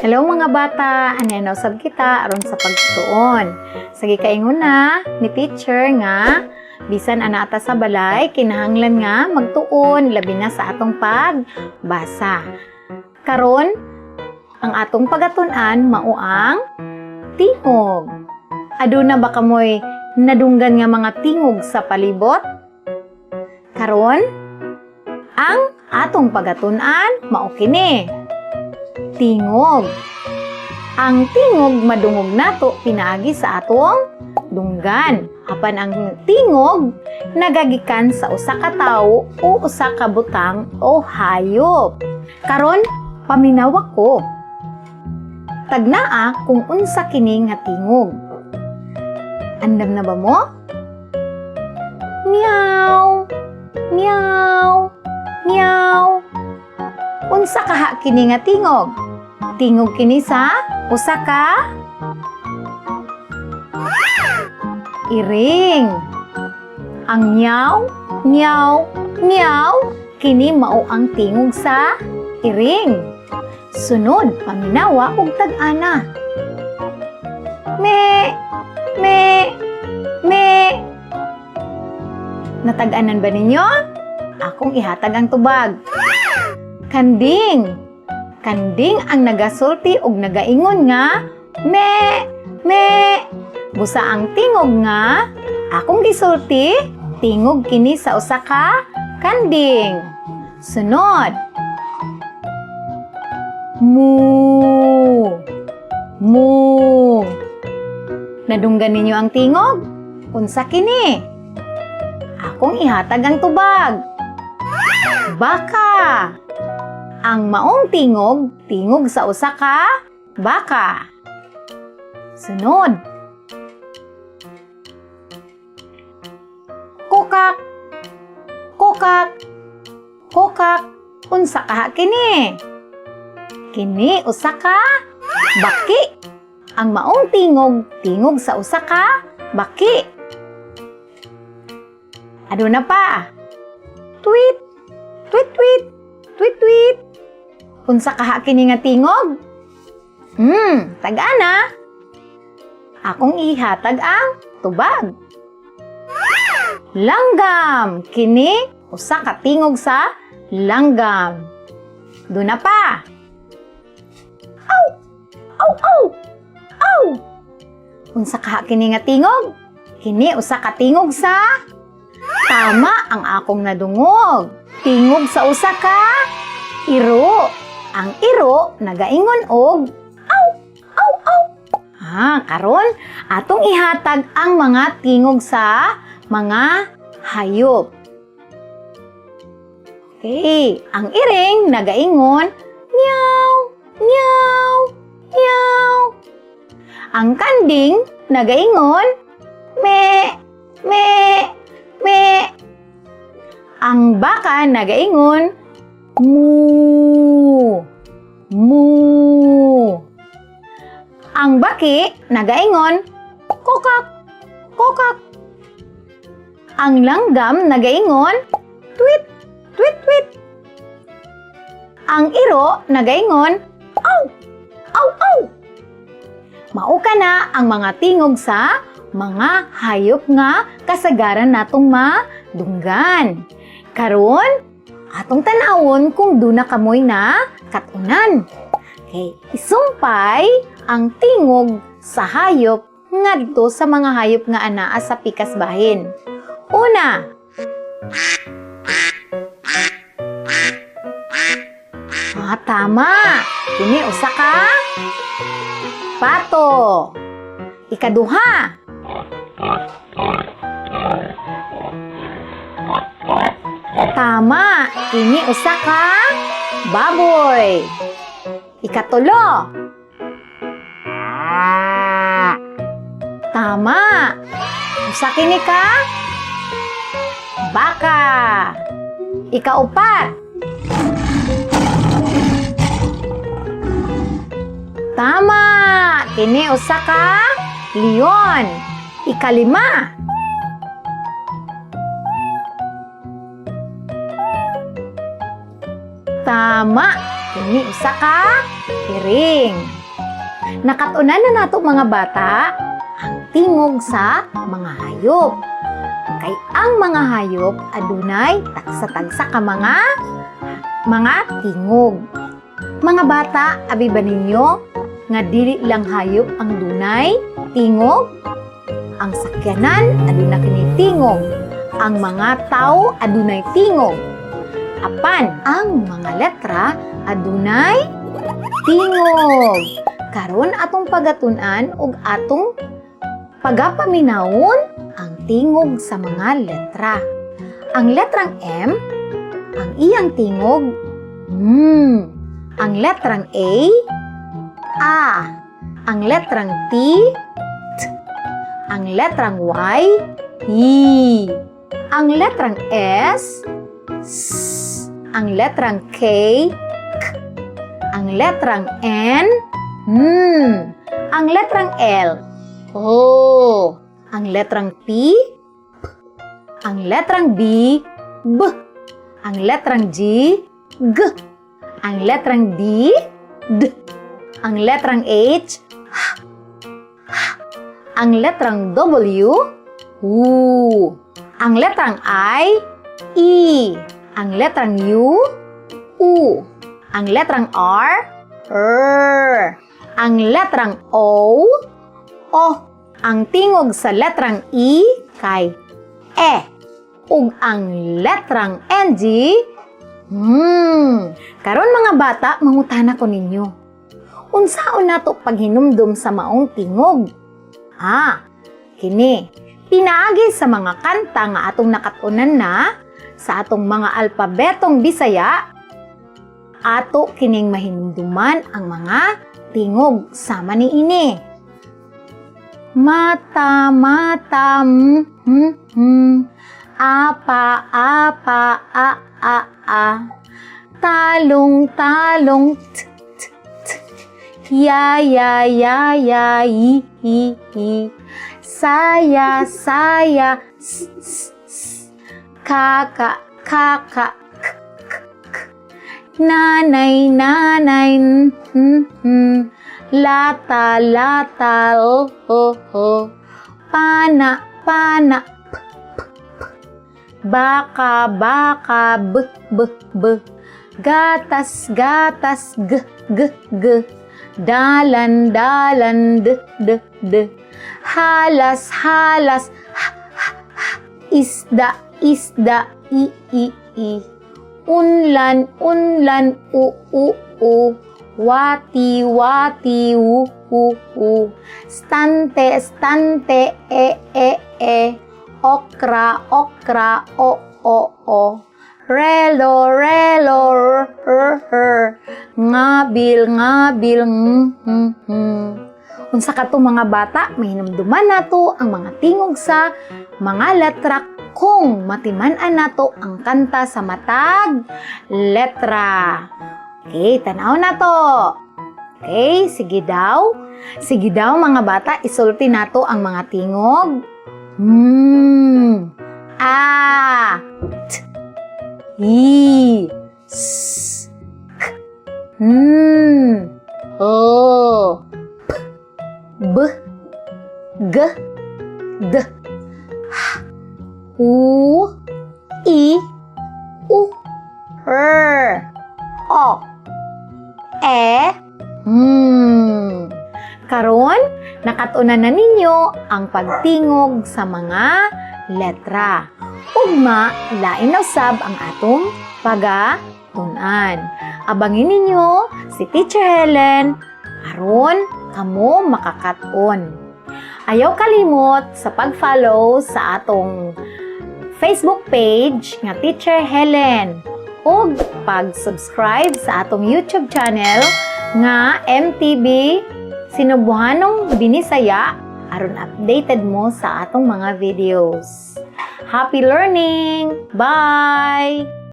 Hello, mga bata! Ania na usab kita aron sa pagtuon. Sa gikaingon na ni teacher nga bisan ana ata sa balay, kinahanglan nga magtuon, labi na sa atong pagbasa. Karon, ang atong pagatun-an mao ang tingog. Aduna ba kamoy nadunggan nga mga tingog sa palibot? Karon, ang atong pagatun-an mao kini. Tingog. Ang tingog madungog nato pinaagi sa atong dunggan. Apan ang tingog nagagikan sa usa ka tawo o usa ka butang o hayop. Karon, paminawa ko. Tagnaa kung unsa kini nga tingog. Andam na ba mo? Meow! Meow! Meow! Unsa kaha kini nga tingog? Tingog kini sa usa ka iring. Ang meow, meow, meow, kini mao ang tingog sa iring. Sunod, paminawa og tag-ana. Me, me, me. Natag-anan ba ninyo? Akong ihatag ang tubag. Kanding. Kanding ang nagasulti og nagaingon nga me, me. Busa ang tingog nga akong gisulti, tingog kini sa usa ka kanding. Sunod. Mu. Mu. Nadunggan ninyo ang tingog? Unsa kini? Akong ihatag ang tubag. Baka. Ang maong tingog, tingog sa usa ka baka. Sunod. Kokak. Kokak. Kokak. Unsa kaha kini? Kini usa ka baki. Ang maong tingog, tingog sa usa ka baki. Aduna pa. Tweet. Tweet, tweet. Tweet, tweet. Unsa kaha kini nga tingog? Tag-ana. Akong ihatag ang tubag. Langgam. Kini usa ka tingog sa langgam. Duna pa. Aw! Aw, aw! Aw! Unsa kaha kini nga tingog? Kini usa ka tingog sa. Tama ang akong nadungog. Tingog sa usa ka iro. Ang iro nagaingon og aw, aw, aw. Ah, karon atong ihatag ang mga tingog sa mga hayop. Okay, ang iring nagaingon meow, meow, meow. Ang kanding nagaingon me, me, me. Ang baka nagaingon moo, moo. Ang baki nagaingon kokak, kokak. Ang langgam nagaingon tweet, tweet, tweet. Ang iro nagaingon aw, aw, aw. Mao kana ang mga tingog sa mga hayop nga kasagaran natong madunggan. Karon, atong tan-awon kung duna kamoy na katunan. Okay, isumpay ang tingog sa hayop ngadto sa mga hayop nga anaa sa pikas bahin. Una, ah, tama. Kini usa ka pato. Ikaduha. Tama. Kini usa ka baboy. Ikatulo. Tama. Usa kini ka baka. Ikaupat. Tama. Kini usa ka leon. Ikalima. Tama. Kini usa ka piring. Nakatunan na nato, mga bata, ang tingog sa mga hayop. Kay ang mga hayop adunay tagsa-tagsa ka mga tingog. Mga bata, abi ba ninyo nga dili lang hayop ang dunay tingog? Ang sakyanan aduna kini tingog. Ang mga tao adunay tingog. Apan ang mga letra adunay tingog. Karon atong pagatun-an ug atong pagapaminawon ang tingog sa mga letra. Ang letrang M, ang iyang tingog, M. Ang letrang A, A. Ang letrang T, T. Ang letrang Y, Y. Ang letrang S, S. Ang letrang K, K. Ang letrang N, N. Ang letrang L, O. Ang letrang P, P. Ang letrang B, B. Ang letrang G, G. Ang letrang D, D. Ang letrang H, H. H. Ang letrang W, W. Ang letrang I, E. Ang letrang U, U. Ang letrang R, R. Ang letrang O, O. Ang tingog sa letrang E kay E. Ug ang letrang NG, hmm. Karon, mga bata, mangutana ko ninyo. Unsaon nato paghinumdum sa maong tingog? Ah, kini. Pinaagi sa mga kanta nga atong nakatunan na sa atong mga alpabetong Bisaya, ato kining mahinumduman ang mga tingog sama ni ini. Mata, mata, m, m, m. Apa, apa, a, a, a. Talong, talong, t, t, t. Ya, ya, ya, ya, i, i, i. Saya, saya, s, s, s. Kaka, kaka, k, k, k. Nanay, nanay, n, n, n. Lata, lata, l, l, l. Pana, pana, p, p, p. Baka, baka, b, b, b. Gatas, gatas, g, g, g. Dalan, dalan, d, d, d. Halas, halas, h, h, h. Isda, isda, i, i, i. Unlan, unlan, u, u, u. Wati, wati, u, u, u. Stante, stante, e, e, e. Okra, okra, o, o, o. Relo, relo, r, r, r. Ngabil, ngabil, ng, ng, ng. Unsa kato, mga bata, mahinumduman nato ang mga tingog sa mga letra kung matiman-an nato ang kanta sa matag letra. Okay, tanaw na to. Okay, sige daw. Sige daw, mga bata, isulti nato ang mga tingog. M, A, T, I, S, K, N, L, P, B, G, D, H, U, I, U, R, O, E, M. Karon, nakatunan na ninyo ang pagtingog sa mga letra. Ugma, lain na usab ang atong pagatun-an. Abangin ninyo si Teacher Helen aron kamo makakaton. Ayaw kalimot sa pag-follow sa atong Facebook page nga Teacher Helen ug pag-subscribe sa atong YouTube channel nga MTB Sinubuhanong Binisaya aron updated mo sa atong mga videos. Happy learning! Bye!